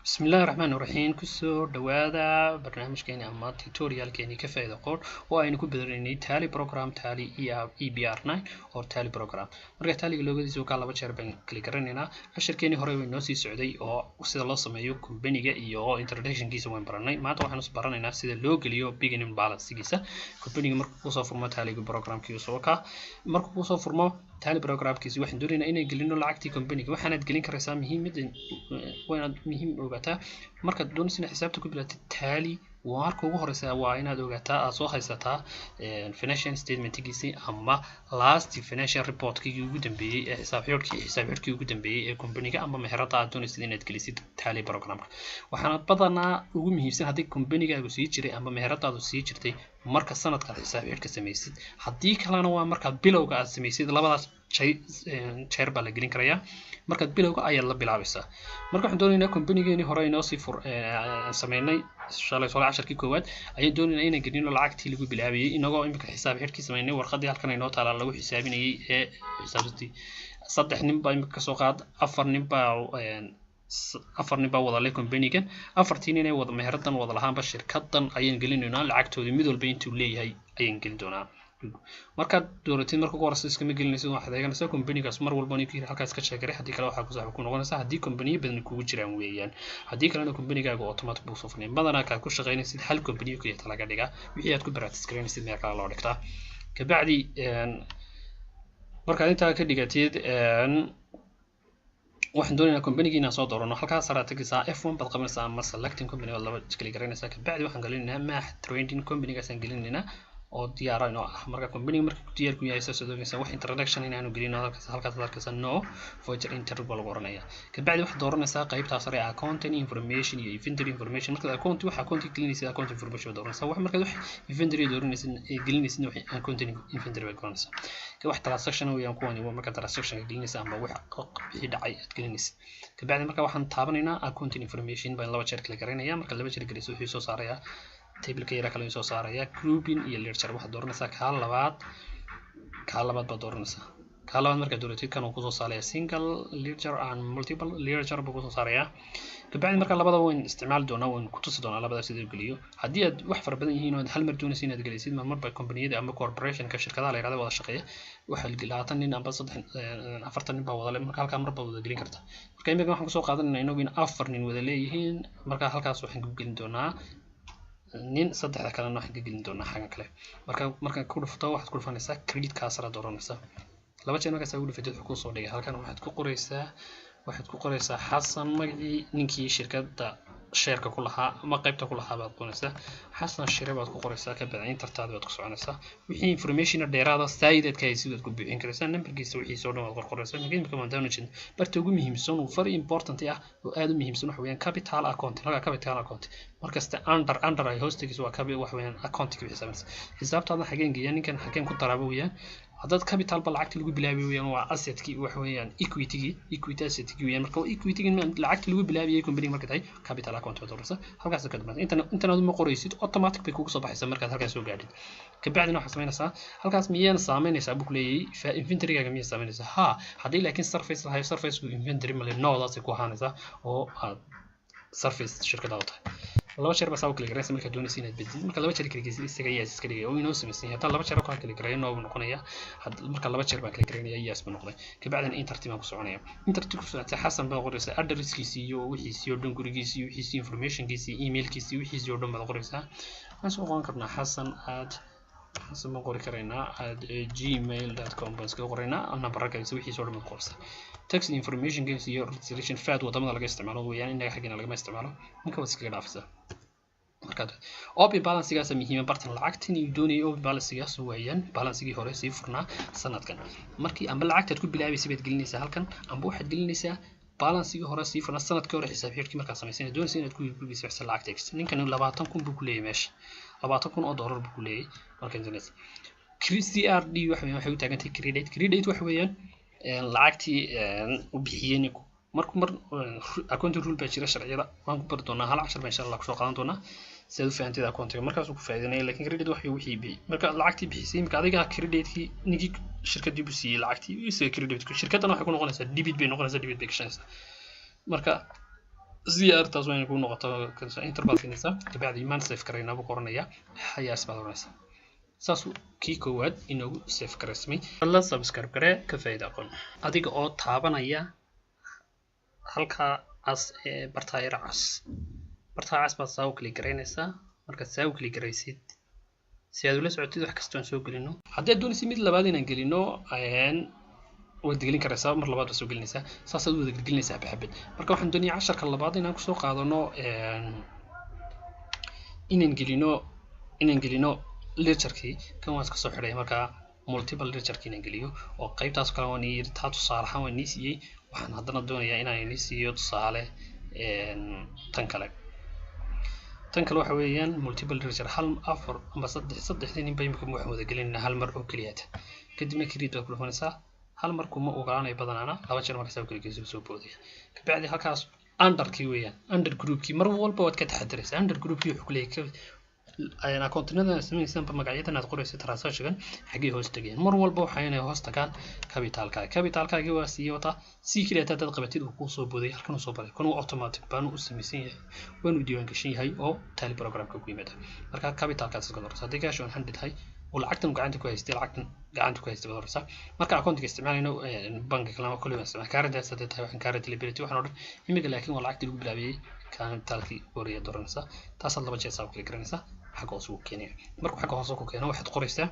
Bismillahi Raxmaani Raxiim. Kusoo dhawaada barnaamijkeeni ama tutorialkeeni Ka Faa'iida Qor, oo aynu ku bedelaynay Tally program, Tally EBR 9 or Tally program. Marka Tallyga loogadiisa kaa laba jeer baan kali garanaynaa. Cashirkeenii hore way noo sii socday, oo sida loo sameeyo companyga iyo introductionkiisa waan baranay. Maanta waxaan baranaynaa sida loo geliyo beginning balancegiisa companyga. Markuu kusoo furmo Tallyga programkiisa oo ka markuu kusoo furmo Tally programkiisa, waxaan doonaynaa inaan gelino lacagtii companyga. Waxaanaad gelin karaysaa, muhiimada waa inaad muhiim ogaataa, markaad doonaysa inaad xisaabta ku bilaatid Tally, marka ugu horeysa waa inaad ogaataa, aad soo haysataa financial statementgiisii ama last financial reportkii ugu dambeeyey ee xisaab xidhkii ugu dambeeyey ee companyga ama meherada aad doonaysid inaad gelisid Tally programka. Waxaana badanaa ugu muhiimsan haddii companygaagu sii jiray ama meheradaadu sii jirtay marka sanadkaad xisaab xidhka samaysid. Haddii kalena waa markaad bilowga aad samaysid. Labadaas jeer baa la gelin karayaa. Markaad bilowga ayaad la bilaabaysaa. Marka waxaan doonaynaa companygeenii hore inoo sii fur sameynay shalay sole, casharkii koowaad, ayaan doonaynaa inaan gelino lacagtii lagu bilaabayay, inagoo imika xisaab xidhkii sameynay. Warqadii halkan inoo taalaa lagu xisaabinayay ee xisaabsantii saddex nin baa imika kasoo qaad, afar nin baa wada leh companygan. Afartii nin ee wada meheradan wada lahaanba shirkadan ayaan gelinaynaa lacagtoodii. Mid walba intuu leeyahay ayaan gelin doonaa. Markaad dooratid, marka ugu horeysa iskama gelinaysid, waxaad eeganaysaa companygaas mar walba ninkii halkaas ka sheegaray. Haddii kale waxaa ku sax ku noqonaysaa haddii companiyo badan kugu jiraan weeyaan. Haddii kalena companygaaga automatic buu soo furnay. Badanaa kaad ku shaqaynaysid hal company keliya laga dhigaa, wixii aad ku practice garaynaysid meel kale loo dhigtaa. Kabacdi markaad intaa ka dhigatid, waxaan doonaynaa companygii inaan soo doorano. Halkaas saraad tegaysaa, F1 baad qabanaysaa ama selecting company baad laba kali garanaysaa. Kabacdi waxaan gelinaynaa Maax Trading, companygaasaan gelinaynaa oo diyaara inoo ah. Marka companyga marka diyaar ku yahay, saas oogaysaa wax introduction inaanu gelino. Halkaas arkaysa, "No voucher enter" baa lagu oranaya. Kabacdi waxaad dooranaysaa qaybtaa sare, accounting information iyo inventory information. Markaad account wax account gelinaysid, account information baad dooranaysaa. Wax markaad wax inventory dooranaysid gelinaysid, wax accounting inventory baad dooranaysaa. Wax transaction weeyaan kuwani, waa marka transaction gelinaysa ama wax wixii dhacay aad gelinaysid. Kabacdi marka waxaan taabanaynaa accounting information baan laba jeer kala garanaya. Marka laba jeer geliso, wuxuu soo saarayaa tableka yara kale soo saaraya, grouping iyo ledger. Waxaad dooranaysaa kaa labaad, kaa labaad baad dooranaysaa. Kaa labaad markaad dooratid, kan uu kusoo saaraya single ledger and multiple ledger buu kusoo saarayaa. Kabacdi marka labadaba wayn isticmaali doonaa, waan ku tusi doonaa labadaas sida geliyo. Haddii aad wax fara badan yihiin oo aad hal mar doonaysa inaad gelisid, mar marba kombaniyada ama corporationka, shirkadaha la yirahdo wada shaqeeya, waxaa 20 nin amba saddex 40 nin baa wada le, marka halkaa mar baad wada gelin kartaa. Marka imika waxaan kusoo qaadanayna inagu in afar nin wada leeyihiin. Marka halkaas waxaan ku gelin doonaa nin, saddexda kalena waxaan ka gelin doonaa xaggan kale. Marka markaan ku dhufto, waxaad ku dhufanaysaa credit kaasara dooranaysaa laba jeer. Markaas ugu dhufatid, wuxuu kusoo dhigay halkan. Waxaad ku qoraysaa Xasan, magacii ninkii shirkadda sheerka ku lahaa ama qaybta ku lahaa baad qoraysaa. Xasan Shire baad ku qoraysaa. Kabacdi entertaada baad ku soconaysaa. Wixii information dheeraada saayid aad ka haysid baad ku buuxin karaysaa, numberkiisa, wixiisa oo dhan waad qorqoraysaa. Marka imika maadaama jeedno barta ugu muhiimsan oo very important ah oo aad u muhiimsan, waxa weeyaan capital account. Halka capital account markasta under ay hoostigiisa waa capital, waxa weeyaan accountiga wixii xisaabinaysa xisaabtaada. Xageen geeyaa ninkan, xageen ku daraaba weeyaan? Haddaad capital ba lacagta lagu bilaabay weeyaan, waa assetkii, waxa weeyaan equity-gii, equity assetkii weeyaan. Marka equity-gii lacagta lagu bilaabayay company marka tahay, capital account baad dooranaysaa. Halkaas ka dhammaatay. Intan aad ma qoraysid, automatic bay kugu soo baxaysaa markaad halkaas soo gaadhid. Kabacdina waxaad samaynaysaa halkaas, miyaan saameynaysaa buu ku leeyahay, inventory-gaaga miyaa saameynaysaa? Ha, haddii laakiin service lahayo, service-ku inventory male, noodaasay ku ahaanaysaa oo aad service shirkadaadu tahay. Laba jeer baa saa u kala garanaysa markaad doonaysa inaad bedid. Marka laba jeer kala geysid, isaga yes iska dhigaya oo inoo samaysan yahay. Haddaan laba jeer kala kala garayo, no buu noqonaya. Marka laba jeer baan kala garanaya, yes buu noqday. Kabacdina enterti baan ku soconaya. Enterti ku socotay, Xasan baa qoraysaa, addresskiisii iyo wixiisii oo dhan, gurigiisii iyo wixiisii, informationkiisii, emailkiisii, wixiisii oo dhan baad qoraysaa. Waxaan soo qoran karnaa Xasan at, Xasan baan qori karaynaa, @gmail.com baan iskaga qoraynaa. Number kale, wixiisa oo dhan baad qoraysaa. Tax informationkiisa iyo registration, VAT wadamada laga isticmaalo weeyaan, innaga xaggeena lagama isticmaalo. Ninka waad iskaga dhaafaysaa. Markaad opening balancegaas muhiima bartan, lacagtan uu doonayay opening balancegaas weeyaan, balancegii hore sii furnaa sanadkan. Markii amba lacagtaad ku bilaabaysa baad gelinaysaa halkan, amba waxaad gelinaysaa balancegii hore sii furnaa sanadkii hore, xisaab xidhkii markaad samaysay, doonaysa inaad ku iibgeyso waxsa lacagta x. Ninkan 20,000 buu ku leeyahay meesha, $20,000 buu ku leeyahay. Marka internet CRD waxa weeyaan, waxay u taagan tahay credit. Credit waxa weeyaan lacagtii u bixiyey ninku. Marku mar accounting rule baa jira, sharciyada waan ku bari doonaa, hal cashar baa insha Allah kusoo qaadan doonaa si aad u fahantid accountiga, markaasuu ku faa'iidanaya. Laakiin credit waxa wixii bixiyey, marka lacagtii bixisay imika adiga creditkii ninkii shirkadii buu siiyey lacagtii, isaga credit, shirkadana waxay ku noqonaysaa debit bay noqonaysaa, debit bay gashanaysaa. Marka CR taas waa inay ku noqoto. Enter baad siinaysaa. Kabacdi maan save garaynaa buu qoranaya. Yes baad oranaysaa. Saasuu kii koowaad inoogu save garaysmay. La subscribe garee, ka faa'iida aqoon. Adiga oo taabanaya halkaa cas ee bartaa yara cas, bartaa cas baad saa u click garaynaysaa. Markaad saa u click garaysid, si aad ula socotid wax kastoo aan soo gelino. Haddii aad doonaysid mid labaad inaan gelino, waad gelin karaysaa. Mar labaad baad soo gelinaysaa. Saasaad u wada gelgelinaysaa xabad xabad. Marka waxaan doonayaa casharka labaad inaan kusoo qaadano inaan gelino ledgerkii. Kan waan iska soo xidhay. Markaa multiple ledgerkii inaan geliyo oo qaybtaas kale waan ii taa tusaale ahaan waan nii siiyey. Waxaan haddana doonayaa inaan inii siiyo tusaale tan kale. Tan kale waxa weeyaan multiple ledger, hal, afar ama saddex. Saddexdii ninba imika waxaan wada gelinaynaa hal mar oo keliyaata. Kadibna create baad ku dhufanaysaa. Hal mar kuma ogolaanayo badanaana, laba jeer markaas keligiisa soo boodaya. Kabacdi halkaas underkii weeyaan, under groupkii mar walba waad ka taxadiraysaa. Under groupkii wuxuu ku leeyahay accountinada samaysanba, magacyadan aad qoraysa, transactionkan xaggee hoos tegayaan? Mar walba waxa inay hoos tagaan capitalkaaga. Capitalkaagi waa sii wataa. Si keliya hadaad qabatid, uu kuu soo booday halkan uu soo baray. Kan uu automatic baanu u samaysan yahay, waanu diiwaan gashan yahay oo Tally programka ku yimaada. Marka capitalkaas iska doraysa. Haddii cash on hand tahay oo lacagtan uu gacanta ku haystay, lacagtan gacanta ku haystay baad horeysaa. Marka accountiga isticmaalayno, banki kalena kulli baan isticmaal. Current asset tahay, waxaan current liability, waxaan oo dhan imika. Laakiin waa lacagtii lagu bilaabiyey, capitalkii horeeya dooranaysaa. Taasaad laba jeer saa u kala garanaysaa. Xagga hoose uu keenaya. Markuu xagga hoose ku keeno, waxaad qoraysaa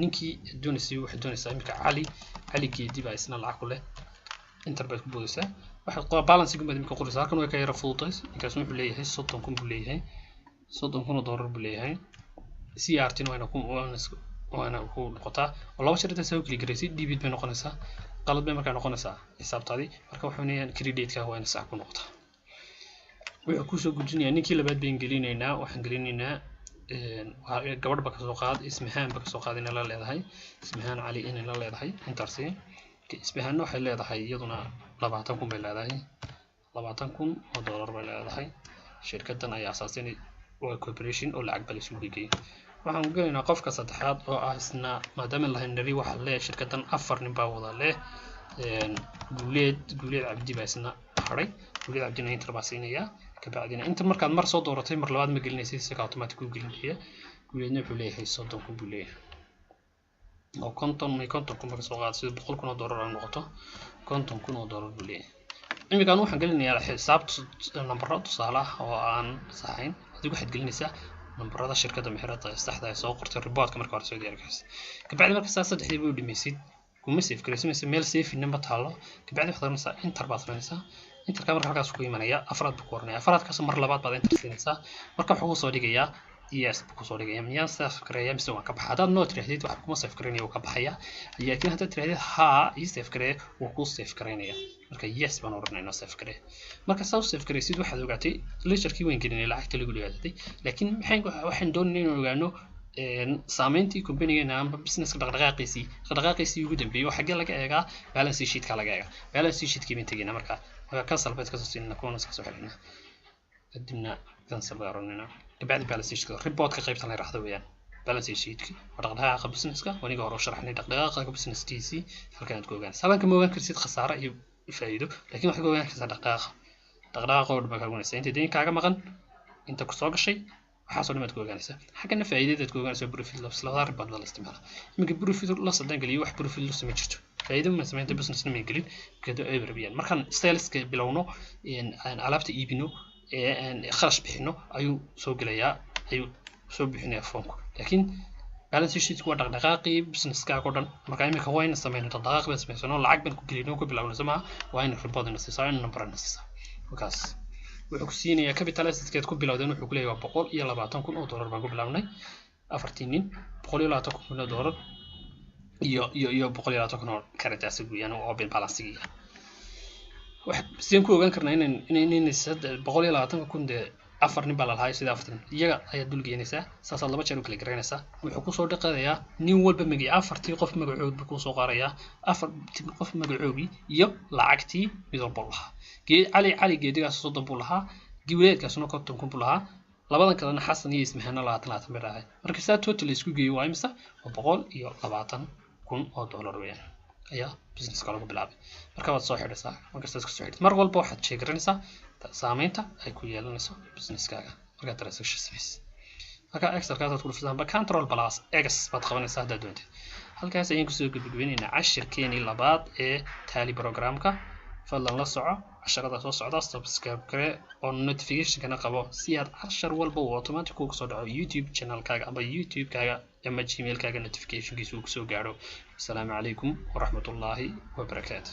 ninkii doonaysay. Waxaad doonaysaa imika Cali, Cali Geedi baa isna lacag ku leh. Enter baad ku boodaysaa. Waxaad balancing baad imika qoraysaa. Halkan way ka yara fududahay. Ninkaas wuxuu leeyahay 30,000 buu leeyahay, 30,000 oo dollar buu leeyahay. CRT waana ku noqotaa oo laba jeer intaad soo keli garaysid, debit bay noqonaysaa. Qalad bay markaa noqonaysaa xisaabtaadii. Marka wuxuu leeyahay creditka waa ina sax ku noqotaa. Wuxuu kusoo gudbinayaa ninkii labaad bayn gelinaynaa. Waxaan gelinaynaa gabadh ba kasoo qaad, Ismihaan ba kasoo qaad inay la leedahay, Ismihaan Cali inay la leedahay. Intaasi Ismihaanna waxay leedahay iyaduna 20,000 bay leedahay, 20,000 oo dollar bay leedahay. Shirkaddan ayaa asaasay, waa corporation oo lacag baa la isugu geeyay. Waxaan gelaynaa qofka saddexaad oo ah isna, maadaama lahayn nari waxa leh shirkaddan afar nin baa wada leh. Guuleed, Guuleed Cabdi baa isna hadhay. Guuleed Cabdina enter baa siinaya. Kabacdina inta markaad mar soo dooratay, mar labaad ma gelinaysid, isaga automatic u gelinaya. Guuleedna wuxuu leeyahay 30,000 buu leeyahay, oo 50 may 50,000 marka soo qaad, sida 100,000 oo dollar ay noqoto, 50,000 oo dollar buu leeyahay. Iminkaan waxaan gelinayaa xisaab nambaro tusaale ah oo aan saxayn. Adigu waxaad gelinaysaa nambarada shirkadda mexirada saxda ay soo qortay reportka marka hore soo diyaar garaysa. Kabacdi marka saa saddexdii bay u dhamaysid, kuma save garaysamaysa, meel save ma taalo. Kabacdi waxaad oranaysaa enter baad samaynaysaa. Enterka marka halkaas ku imanaya, afraad buu ku oranaya. Afraadkaas mar labaad baad enter siinaysaa. Marka wuxuu kusoo dhigayaa yes buu kusoo dhigaya. Miyaan save gareeya mise waan ka baxa? Haddaad no tirahdid, wax kuma save garaynaya, wuu ka baxaya. Laakiin haddaad tirahdid haa, ii save gareeya, wuu kuu save garaynaya. Marka yes baan odhanaynaa, save garee. Marka saa u save garaysid, waxaad ogaatay ledgerkii waan gelinay lacagta lagu dhigaadatay. Laakiin maxay waxaan doonaynaa inaan ogaano saameyntii companygeena amba businesska dhaqdhaqaaqiisii ugu dambeeyey. Oo xaggee laga eegaa? Balance sheetka laga eegaa. Balance sheetkii baan tegaynaa. Marka cancel baad kasoo siinayna, kuwana iska soo xidhaynaa, kadibna cancel baan odhanaynaa. Kabacdi balance sheetka reportka qaybtan la yiraahdo weeyaan. Balance sheetka waa dhaqdhaqaaqa businesska. Waniga hore u sharaxnay dhaqdhaqaaqa businesskiisii. Halkan aad ku ogaanaysa, halkan kama ogaan karsid khasaare iyo faa'iido, laakiin waxaad ka ogaan kartaa dhaqdhaqaaqa. Dhaqdhaqaaqa oo dhan baa ka ogaanaysa, inta deyn kaaga maqan, inta kusoo gashay, waxaasoo dhan baad ku ogaanaysaa. Xaggana faa'iidadaad ku ogaanaysaa, profit loss. Labada report baa la isticmaalaa. Iminka profit loss haddaan geliyo, wax profit loss ma jirto, faa'iido ma samaynta, businessna ma gelin kado ay rabiyaan. Markaan saleska bilowno, aan alaabta iibino, aan kharash bixino, ayuu soo gelayaa, ayuu soo bixinayaa foomku. Laakiin balance sheetku waa dhaqdhaqaaqii businesskaaga oo dhan. Marka iminka waa ina sameynay dhaqdhaqaaq baan samaysano, lacag baan ku gelinay oo ku bilaabnay, soo maha? Waa ina report ina siisaa, ina number ina siisaa. Markaas wuxuu ku siinayaa capital assetkeed ku bilowdeen. Wuxuu ku leeyahay waa 120,000 oo dollar baan ku bilaabnay afartii nin, 120,000 oo dollar iyo 120,000 oo current asset weeyaan oo open balance-giga. Wax sideen ku ogaan karnaa inaan 120,000? Dee afar nin baa lalahay, sida afartan iyaga ayaad dul geenaysaa. Saasaad laba jeer u kala garanaysaa. Wuxuu kusoo dhaqayaa nin walba magaci, afartii qof magacood buu kusoo qaarayaa, afartii qof magacoogii iyo lacagtii mid walba u lahaa. Cali, Cali Geedigaas 30 buu lahaa, Giwleedkaasuna 50,000 buu lahaa, labadan kalena Xasan iyo Ismahana 20 20 bay lahay. Marka saa total isku geeyo waa imisa? Waa 120,000 oo dollar weeyaan ayaa businesska lagu bilaabay. Marka waad soo xidhaysaa. Markastaad isku soo xidhid, mar walba waxaad sheegaranaysaa. Saameynta ay ku yeelanayso businesskaaga markaad transaction samaysid, marka Excelkaasaad ku dhufsataa amba Control plus X baad qabanaysaa haddaad doontid. Halkaas ayaan kusoo gabagabeynaynaa cashirkeenii labaad ee Tally programka. Fadlan la soco casharada soo socda, subscribe kare oo notificationkana qabo si aad cashar walba uu automatic kugu soo dhaco YouTube channelkaaga ama YouTube-kaaga ama Gmailkaaga notificationkiisa uu kusoo gaadho. Asalaamu calaykum waraxmatullaahi wabarakaatu.